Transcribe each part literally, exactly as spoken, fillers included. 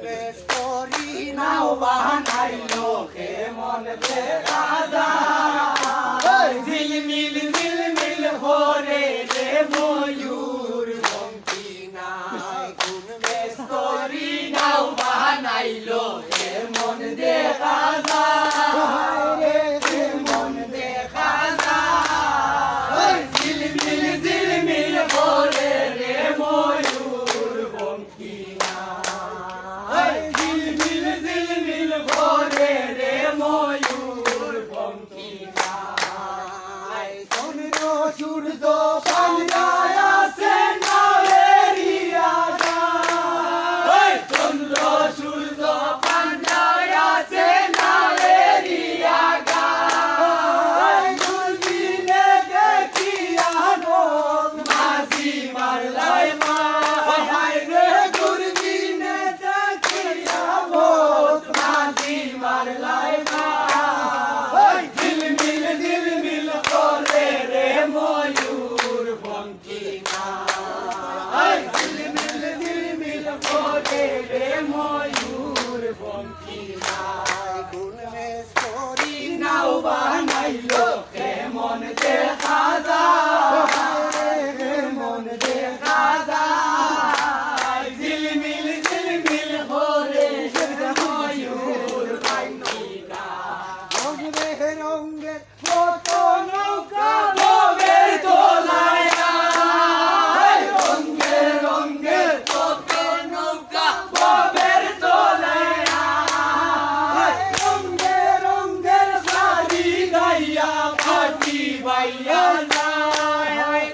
বেস্তরি নাও বানাইলো কেমন দেখা যায়। ঝিলমিল ঝিলমিল করে রে ময়ূর পঙ্খী নাই। কোন বেস্তরি নাও বানাইলো কেমন দেখা যায়। রে কেমন দেখা যায়। ঝিলমিল ঝিলমিল করে রে ময়ূর পঙ্খী নাই। ঝিলমিল ঝিলমিল করে রে ময়ূর পঙ্খী নাই। চন্দ্র সূর্য পাঞ্জায় আছে না রে রিয়া গায়। চন্দ্র সূর্য পাঞ্জায় আছে না রে রিয়া গায়। দুর্দিনে দেখিয়া নখ মাঝি মারলাই মায়। হায় রে দুর্দিনে দেখিয়া নখ মাঝি মারলাই মায়। ঝিলমিল ঝিলমিল করে রে ময়ূর পঙ্খী নাই। ঝিলমিল ঝিলমিল করে রে ময়ূর পঙ্খী নাই। কোন বেস্তরি নাও বানাইলো কেমন দেখা যায়। কেমন দেখা যায়। ঝিলমিল ঝিলমিল করে রে ময়ূর পঙ্খী নাই। রঙে রঙে কত নৌকা ববের তলায়। রঙে রঙে কত নৌকা ববের তলায়। রঙে রঙে শাড়ি গাইয়া মাটি বাইয়া যায়।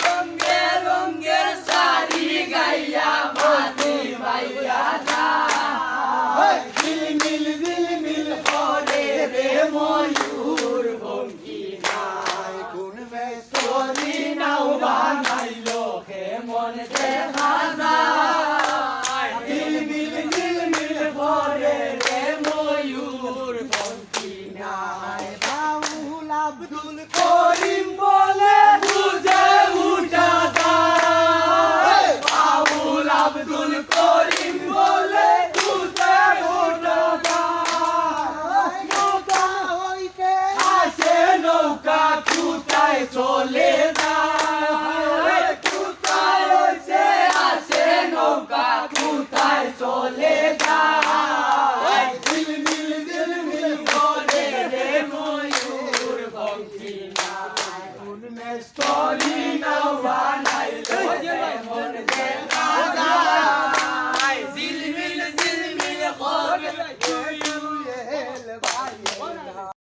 রঙে রঙে শাড়ি গাইয়া মাটি বাইয়া যায়। ঝিলমিল ঝিলমিল করে রে ময়ূর পঙ্খী নাই। কোন বেস্তরি নাও বানাইলো কেমন দেখা যায়। ঝিলমিল ঝিলমিল করে রে ময়ূর পঙ্খী নাই। বাউল আব্দুল করিম বলে বুঝে উঠা যায়। বাউল আব্দুল করিম বলে বুঝে উঠা যায়। নৌকা হইতে আসে নৌকা কোথায় চলে যায়। কোথায় হইতে আসে নৌকা কোথায় চলে